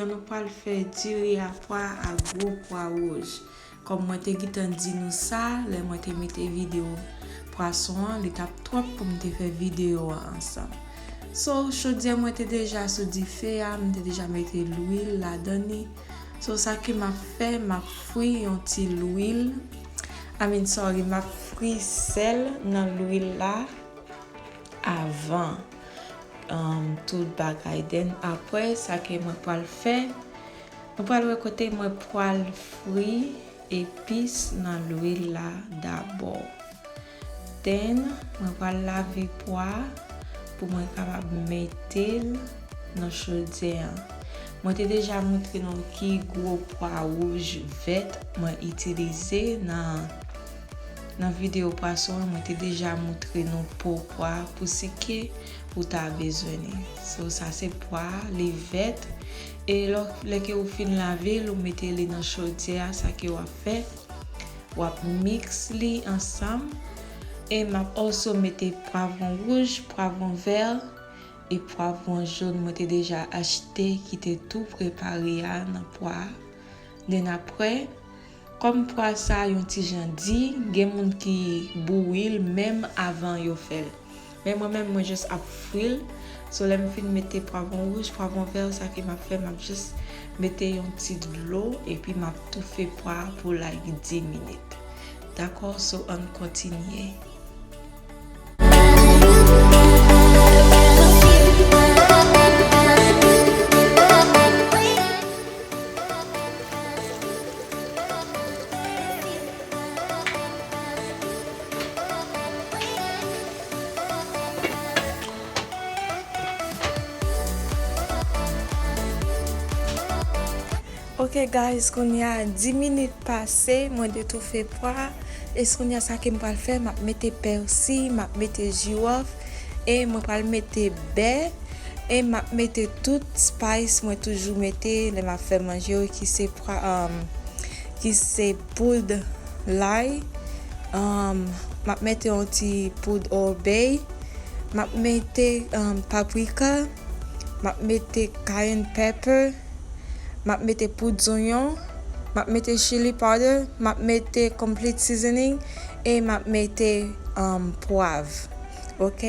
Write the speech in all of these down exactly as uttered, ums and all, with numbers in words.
Nou pral fè diri a pwa ak gwo pwa wouj. Kòm mwen te gentan di nou sa, lè mwen te mete videyo pwason an, li t ap twòp pou m te fè videyo a ansanm. So, chodyè mwen te deja sou dife a, m te deja mete lwil ladan li. So, sa ke m ap fè, m ap fri yon ti lwil, I mean, sorry, m ap fri sèl nan lwil la avan, um, tout bagay. Then, apre, sa ke mwen pral fè, mwen pral wè kote mwen pral fri epis nan lwil la dabò. Then, mwen pral lave pwa pou mwen kapab mete l nan chodyè an. Mwen te deja montre nou ki gwo pwa wouj vèt mwen itilize nan, nan videyo pwason an. Mwen te deja montre nou po pwa pou si ke ou ta bezwen li. So, sa se pwa, li vèt. E lò, lè ke ou fin lave l, ou mete li nan chodyè a, sa ke w ap fè, w ap miks li ansanm. E m ap also mete pwavwon wouj, pwavwon vè e pwavwon jòn mwen te deja achte ki te tou prepare a nan pwa a. Then apre, kòm pwa sa yon ti jan di, gen moun ki bouyi l menm avan yo fè l. Men mwen menm, mwen jis ap fri l. So, lè m fin mete pwavwon wouj, pwavwon vè, sa ke m ap fè, m ap jis mete yon ti dlo, epi m ap toufe pwa a pou, like, dis minit. Dakò? So, ann kontinye. Ok, guys, kounye a, dis minit pase, mwen detoufe pwa. E kounye a, sa ke m pral fè, m ap mete pèsi, m ap mete jiwòf, e mwen pral mete bè, e m ap mete tout spice mwen toujou mete lè m ap fè manje yo, ki se pwa, um, ki se poud lay, um, m ap mete yon ti poud Old Bay, m ap mete, um, paprika, m ap mete cayenne pepper, m ap mete poud zonyon, m ap mete chili powder, m ap mete complete seasoning, e m ap mete, um, pwav. Ok?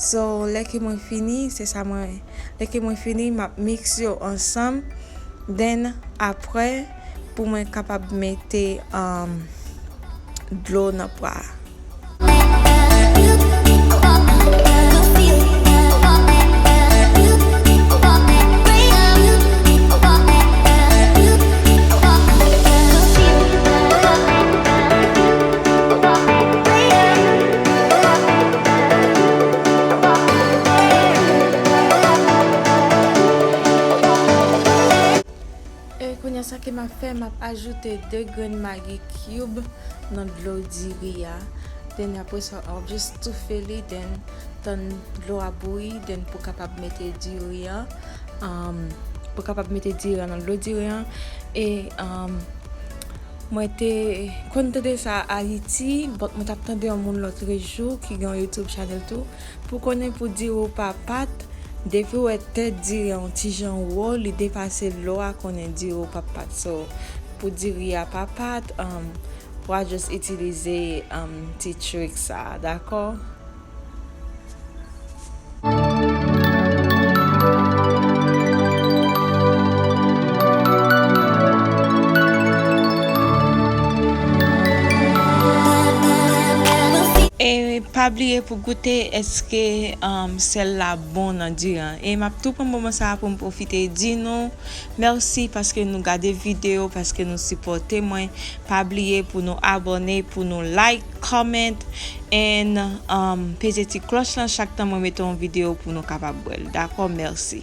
So, lè ke mwen fini, se sa mwen, lè ke mwen fini, m ap miks yo ansanm. Then, apre, pou mwen kapab mete, um, dlo nan pwa a. E kounye a, sa ke m ap fè, m ap ajoute de grenn Maggi cube nan dlo diri a. Then apre sa, w ap jis toufe li, then tann dlo a bouyi, then pou kapab mete diri an, um, pou kapab mete diri an nan dlo diri an. E, um, mwen te konn tande sa Ayiti, but mwen t ap tande yon moun lòtrejou ki gen yon YouTube channel tou. Pou konnen pou diri w pa pat, depi w wè tèt diri an yon ti jan wo, li depase dlo a, konnen diri w pa pat. So, pou diri a pa pat, um, w a just itilize, um, ti trik sa a, dakò? E pa bliye pou goute èske, um, sèl la bon nan diri an. E m ap tou pran moman sa a pou m pwofite di nou mèsi paske nou gade videyo, paske nou sipòte mwen. Pa bliye pou nou abòne, pou nou like, comment, and, um, peze ti klòch lan chak tan mwen mete yon videyo pou nou kapab wè l. Dakò, mèsi.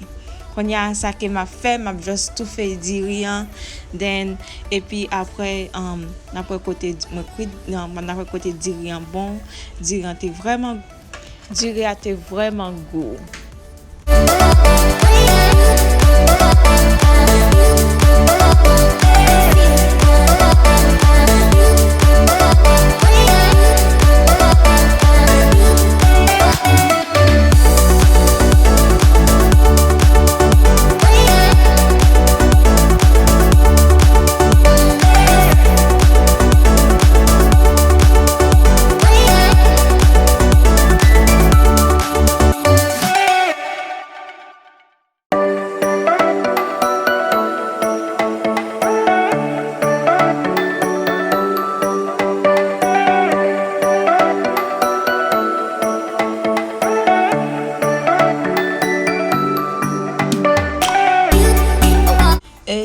Kounye a, sa ke m ap fè, m ap just toufe diri an, then, epi apre, um, n ap wè kote di-, mwen kwit, nan, n ap wè kote diri an bon. Diri an te vrèman, diri a te vrèman gou.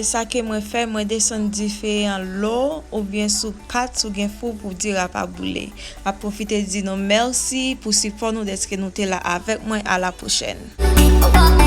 Sa ke mwen fè, mwen desann dife an lo oubyen sou pat, si w gen fou pou di rap a boule. M ap pwofite di nou mèsi pou sipò nou dèske nou te la avèk mwen. A la pwochèn.